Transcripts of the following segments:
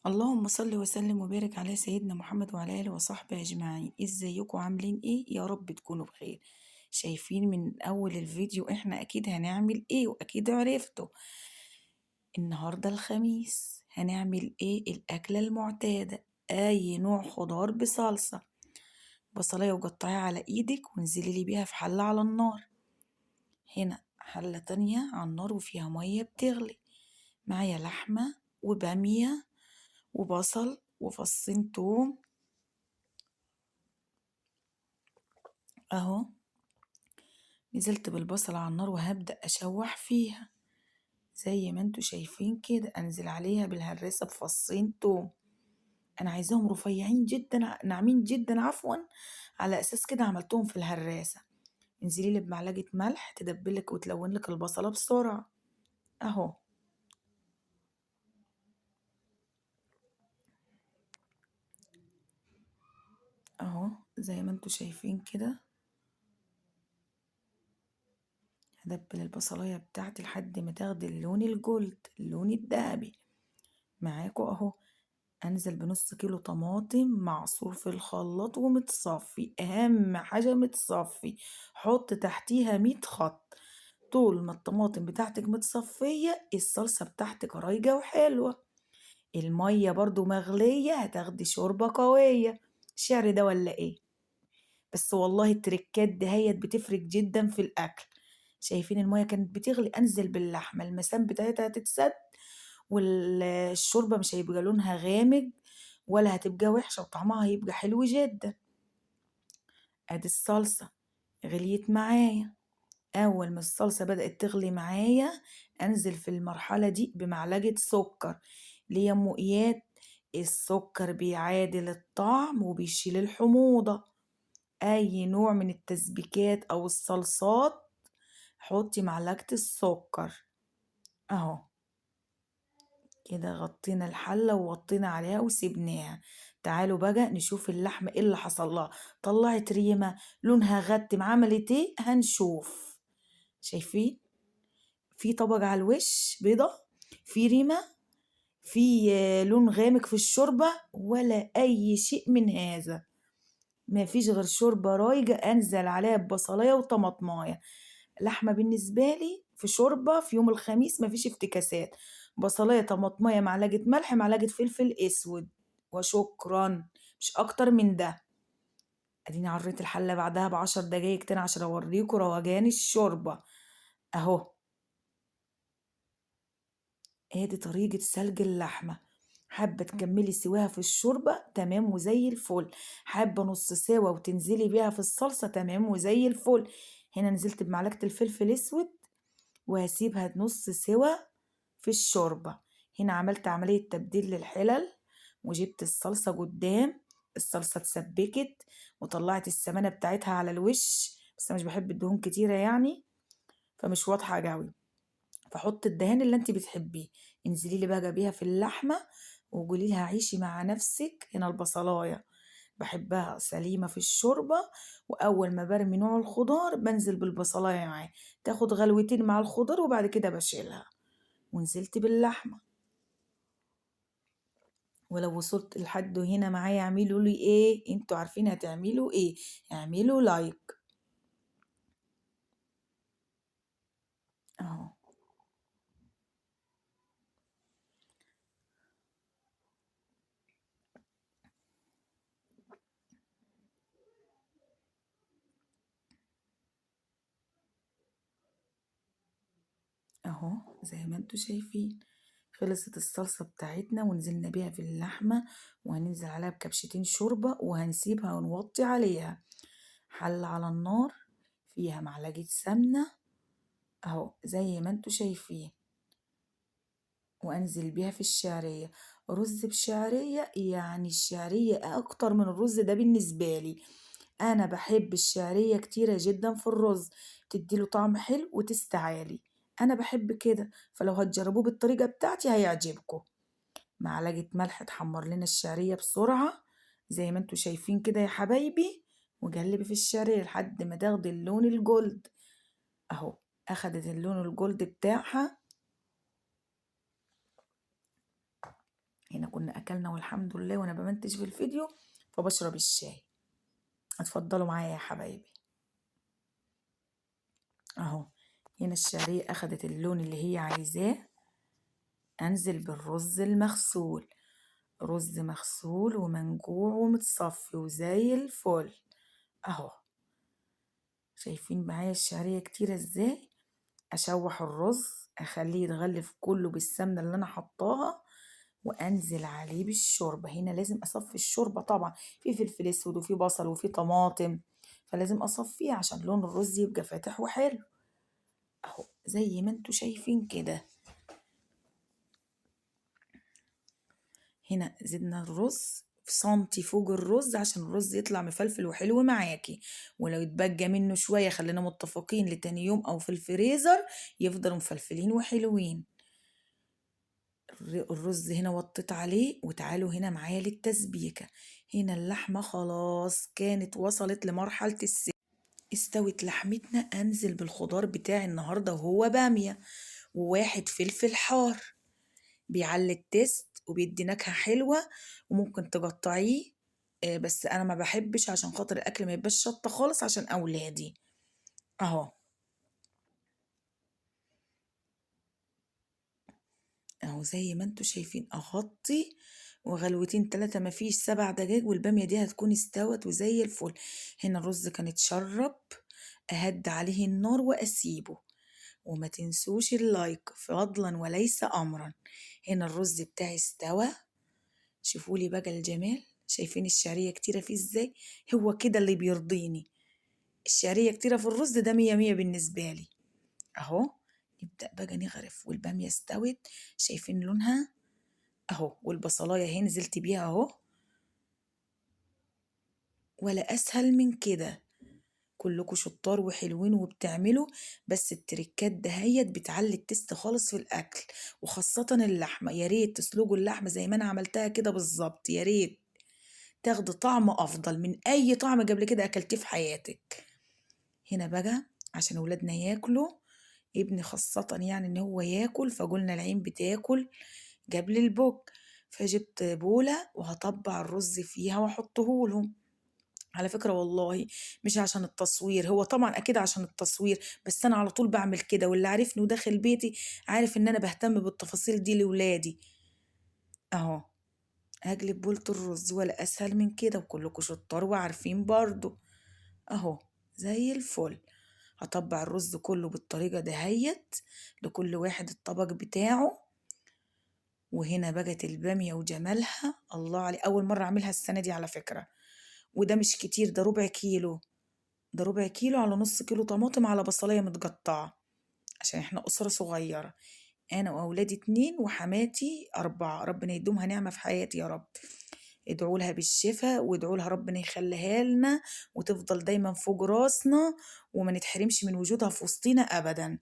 اللهم صل وسلم وبارك على سيدنا محمد وعلى آله وصحبه أجمعين. ازيكم عاملين ايه؟ يا رب تكونوا بخير. شايفين من أول الفيديو احنا أكيد هنعمل ايه، وأكيد عرفتوا النهاردة الخميس هنعمل ايه. الأكلة المعتادة، أي نوع خضار بصلصة، بصلاية وقطعيها على ايدك وانزلي لي بيها في حلة على النار. هنا حلة تانية على النار وفيها مية بتغلي، معايا لحمة وبامية وبصل وفصين توم اهو. نزلت بالبصل على النار وهبدأ اشوح فيها زي ما انتوا شايفين كده. انزل عليها بالهرسة بفصين توم، انا عايزاهم رفيعين جدا ناعمين جدا عفوا، على اساس كده عملتهم في الهراسة. انزلي لي بمعلقة ملح تدبلك وتلون لك البصلة بسرعة اهو. اهو زي ما انتوا شايفين كده هدبل البصلايه بتاعتي لحد ما تاخد اللون الجولد، اللون الذهبي معاكوا اهو. انزل بنص كيلو طماطم معصور في الخلاط ومتصفي، اهم حاجه متصفي، حط تحتيها 100 خط. طول ما الطماطم بتاعتك متصفيه الصلصه بتاعتك رايقه وحلوه. الميه برضو مغليه هتاخدي شوربه قويه. الشعر ده ولا ايه؟ بس والله التركات دهيت بتفرق جدا في الاكل. شايفين الميه كانت بتغلي، انزل باللحمه، المسام بتاعتها هتتسد والشوربه مش هيبقى لونها غامق ولا هتبقى وحشه وطعمها هيبقى حلو جدا. ادي الصلصه غليت معايا. اول ما الصلصه بدات تغلي معايا انزل في المرحله دي بمعلقه سكر. ليه يا ام اياد؟ السكر بيعادل الطعم وبيشيل الحموضه. اي نوع من التسبيكات او الصلصات حطي معلقه السكر اهو. كده غطينا الحله وغطينا عليها وسيبناها. تعالوا بقى نشوف اللحمه ايه اللي حصل لها. طلعت ريمه، لونها غتم، عملت ايه هنشوف. شايفين في طبق على الوش بيضه، في ريمه، في لون غامق في الشوربه، ولا اي شيء من هذا. ما فيش غير شوربه رايقه انزل عليها ببصلايه وطماطمايه. لحمه بالنسبه لي في شوربه في يوم الخميس ما فيش افتكاسات، بصلايه طماطمايه معلقه ملح معلقه فلفل اسود وشكرا، مش اكتر من ده. اديني عريت الحله بعدها ب10 دقايق تاني عشان اوريكم روجان الشوربه اهو. ادي طريقه سلق اللحمه. حابه تكملي سواها في الشوربه تمام وزي الفل، حابه نص سوا وتنزلي بيها في الصلصه تمام وزي الفل. هنا نزلت بمعلقه الفلفل الاسود وهسيبها نص سوا في الشوربه. هنا عملت عمليه تبديل للحلل وجبت الصلصه قدام، الصلصه اتسبكت وطلعت السمنه بتاعتها على الوش، بس انا مش بحب الدهون كتيره يعني فمش واضحه قوي، فحط الدهان اللي انت بتحبيه. انزلي لي بقى بيها في اللحمه وقولي لها عيشي مع نفسك. هنا البصلايه بحبها سليمه في الشوربه، واول ما برمي نوع الخضار بنزل بالبصلايه معاه، تاخد غلوتين مع الخضار وبعد كده بشيلها. ونزلت باللحمه. ولو وصلت لحد هنا معايا اعملوا لي ايه؟ انتوا عارفين هتعملوا ايه، اعملوا لايك اهو. اهو زي ما انتوا شايفين خلصت الصلصة بتاعتنا ونزلنا بيها في اللحمة، وهننزل عليها بكبشتين شوربة وهنسيبها ونوطي عليها. حلة على النار فيها معلقة سمنة اهو زي ما انتوا شايفين، وانزل بيها في الشعرية. رز بشعرية، يعني الشعرية اكتر من الرز ده بالنسبة لي، انا بحب الشعرية كتيرة جدا في الرز، تديله طعم حلو وتستعالي، انا بحب كده، فلو هتجربوه بالطريقه بتاعتي هيعجبكم. معلقه ملح تحمر لنا الشعريه بسرعه زي ما انتوا شايفين كده يا حبايبي، وقلبي في الشعريه لحد ما تاخد اللون الجولد اهو. اخدت اللون الجولد بتاعها. هنا كنا اكلنا والحمد لله، وانا بمنتج في الفيديو فبشرب الشاي. اتفضلوا معايا يا حبايبي. اهو هنا الشعرية اخدت اللون اللي هي عايزاه. انزل بالرز المغسول، رز مغسول ومنقوع ومتصفي وزي الفل اهو. شايفين معايا الشعرية كتيرة ازاي؟ اشوح الرز، اخليه يتغلف كله بالسمنة اللي انا حطاها، وانزل عليه بالشوربة. هنا لازم اصفي الشوربة طبعا، في فلفل اسود وفي بصل وفي طماطم، فلازم اصفيه عشان لون الرز يبقى فاتح وحلو اهو زي ما انتوا شايفين كده. هنا زدنا الرز في سنتي فوق الرز عشان الرز يطلع مفلفل وحلو معاكي، ولو اتبقى منه شوية خلينا متفقين لتاني يوم او في الفريزر يفضلوا مفلفلين وحلوين. الرز هنا وطيت عليه. وتعالوا هنا معايا للتسبيكة. هنا اللحمة خلاص كانت وصلت لمرحلة السوا، استوت لحمتنا. انزل بالخضار بتاعي النهاردة وهو بامية وواحد فلفل حار، بيعلي التيست وبيدي نكهة حلوة، وممكن تقطعيه، بس انا ما بحبش عشان خاطر الاكل ما يبقاش شطة خالص عشان اولادي اهو. اهو زي ما انتوا شايفين اغطي وغلوتين 3، مفيش 7 دجاج، والبامية دي هتكون استوت وزي الفل. هنا الرز كان اتشرب، اهد عليه النار واسيبه. وما تنسوش اللايك فضلا وليس امرا. هنا الرز بتاعي استوى، شوفولي بقى الجمال، شايفين الشعرية كتيرة فيه ازاي؟ هو كده اللي بيرضيني، الشعرية كتيرة في الرز ده 100 100 بالنسبة لي اهو. نبدأ بقى نغرف، والبامية استوت شايفين لونها اهو، والبصلاية اهي نزلت بيها اهو، ولا اسهل من كده. كلكم شطار وحلوين وبتعملوا، بس التركات دهيت بتعلي ال taste خالص في الاكل، وخاصة اللحمة. يا ريت تسلقوا اللحمة زي ما انا عملتها كده بالظبط، يا ريت تاخدي طعم افضل من اي طعم قبل كده اكلتيه في حياتك. هنا بقى عشان اولادنا ياكلوا، ابني خاصة يعني ان هو ياكل، فقلنا العين بتاكل قبل البوك، فجبت بولة وهطبع الرز فيها واحطه لهم. على فكرة والله مش عشان التصوير، هو طبعا اكيد عشان التصوير، بس انا على طول بعمل كده، واللي عارفني وداخل بيتي عارف ان انا بهتم بالتفاصيل دي لولادي اهو. هقلب بولة الرز ولا اسهل من كده، وكلكم شطار وعارفين برضو اهو زي الفل. هطبع الرز كله بالطريقة دهيت، لكل واحد الطبق بتاعه. وهنا بقت البامية وجمالها، الله علي، أول مرة أعملها السنة دي على فكرة، وده مش كتير، ده ربع كيلو، ده ربع كيلو على نص كيلو طماطم على بصلية متقطعة، عشان احنا أسرة صغيرة، أنا وأولادي 2 وحماتي 4، ربنا يدومها نعمة في حياتي يا رب. ادعوا لها بالشفاء، وادعوا لها ربنا يخليها لنا وتفضل دايما فوق راسنا، وما نتحرمش من وجودها في وسطينا أبدا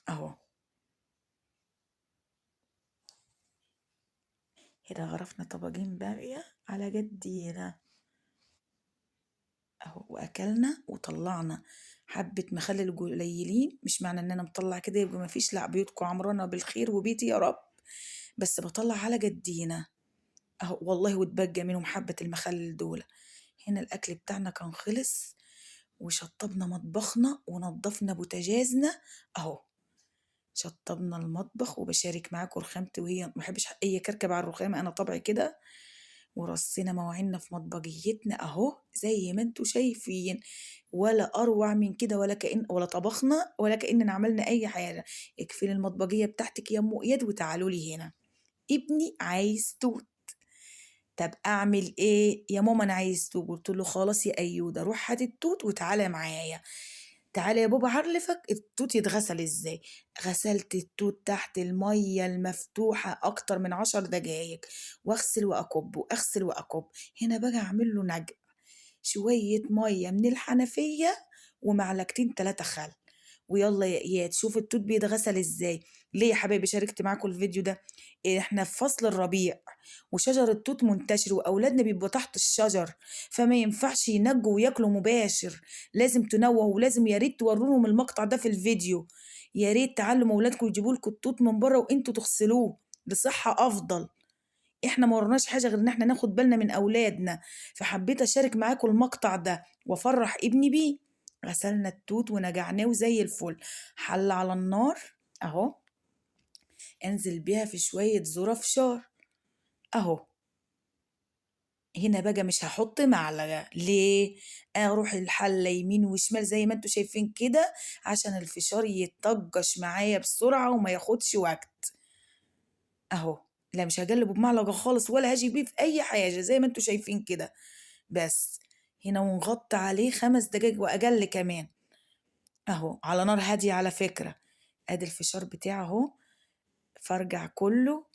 أهو. هنا غرفنا طبقين بامية على جدينا اهو، واكلنا وطلعنا حبة مخلل قليلين. مش معنى ان انا مطلع كده يبقى مفيش، لا، بيوتكم عمرانة بالخير وبيتي يا رب، بس بطلع على جدينا اهو والله، واتبقى منهم حبة المخلل دول. هنا الاكل بتاعنا كان خلص، وشطبنا مطبخنا ونظفنا بوتاجازنا اهو، شطبنا المطبخ. وبشارك معاكم رخامتي، وهي ما بحبش اي كركب على الرخامه، انا طبعي كده. ورصينا مواعيننا في مطبخيتنا اهو زي ما انتوا شايفين، ولا اروع من كده، ولا كأن ولا طبخنا ولا كأننا عملنا اي حاجه. اقفلي المطبخيه بتاعتك يا ام اياد وتعالوا لي هنا. ابني عايز توت، طب اعمل ايه يا ماما؟ انا عايز توت. قلت له خلاص يا ايوده، روح هات التوت وتعالى معايا، تعالى يا بابا عرفك التوت يتغسل ازاي. غسلت التوت تحت المية المفتوحة اكتر من 10 دقايق، واغسل واكب واغسل واكب. هنا بقى اعمل له نجق، شوية مية من الحنفية ومعلقتين 3 خل، ويلا يا اياد شوف التوت بيتغسل ازاي. ليه يا حبايبي شاركت معاكم الفيديو ده؟ احنا في فصل الربيع وشجر التوت منتشر، واولادنا بيبقوا تحت الشجر، فما ينفعش ينجوا وياكلوا مباشر، لازم تنوهوا، ولازم يا ريت توروا لهم المقطع ده في الفيديو. يا ريت تعلموا اولادكم يجيبوا لكم التوت من بره وانتوا تغسلوه. لصحة أفضل. إحنا ما وراناش حاجة غير إن إحنا ناخد بالنا من أولادنا، فحبيت أشارك معاكم المقطع ده وأفرح ابني بيه. غسلنا التوت ونجعناه وزي الفل. حل على النار أهو، أنزل بيها في شوية ذرة فشار أهو. هنا بقى مش هحط معلقة، ليه؟ اروح الحلة يمين وشمال زي ما انتوا شايفين كده عشان الفشار يتطجش معايا بسرعة وما ياخدش وقت اهو. لا مش هقلبه بمعلقة خالص ولا هاجي بيه في اي حاجة زي ما انتوا شايفين كده. بس هنا ونغطي عليه 5 دقايق واقل كمان اهو، على نار هادية على فكرة. ادي الفشار بتاعه اهو، فرجع كله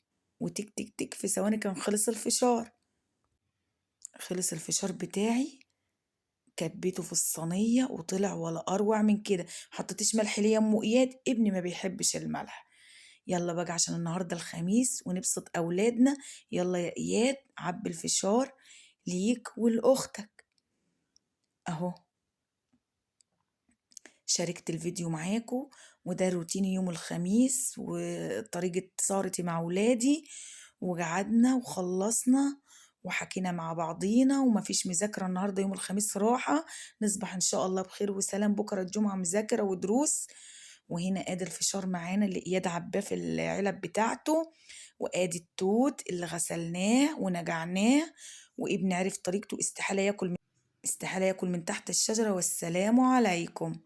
وتك تك تك في ثواني كان خلص الفشار. خلص الفشار بتاعي، كبيته في الصينية وطلع ولا أروع من كده. حطيتش ملح ليه يا أم إياد؟ ابني ما بيحبش الملح. يلا بقى عشان النهاردة الخميس ونبسط أولادنا. يلا يا إياد عبي الفشار ليك ولأختك أهو. شاركت الفيديو معاكم، وده روتيني يوم الخميس وطريقة سهرتي مع أولادي. وقعدنا وخلصنا وحكينا مع بعضينا، ومفيش مذاكرة النهاردة يوم الخميس راحة. نصبح إن شاء الله بخير وسلام. بكرة الجمعة مذاكرة ودروس. وهنا ادي الفشار معانا اللي إياد عباه في العلب بتاعته، وادي التوت اللي غسلناه ونجعناه وابني عرف طريقته، استحالة ياكل من تحت الشجرة. والسلام عليكم.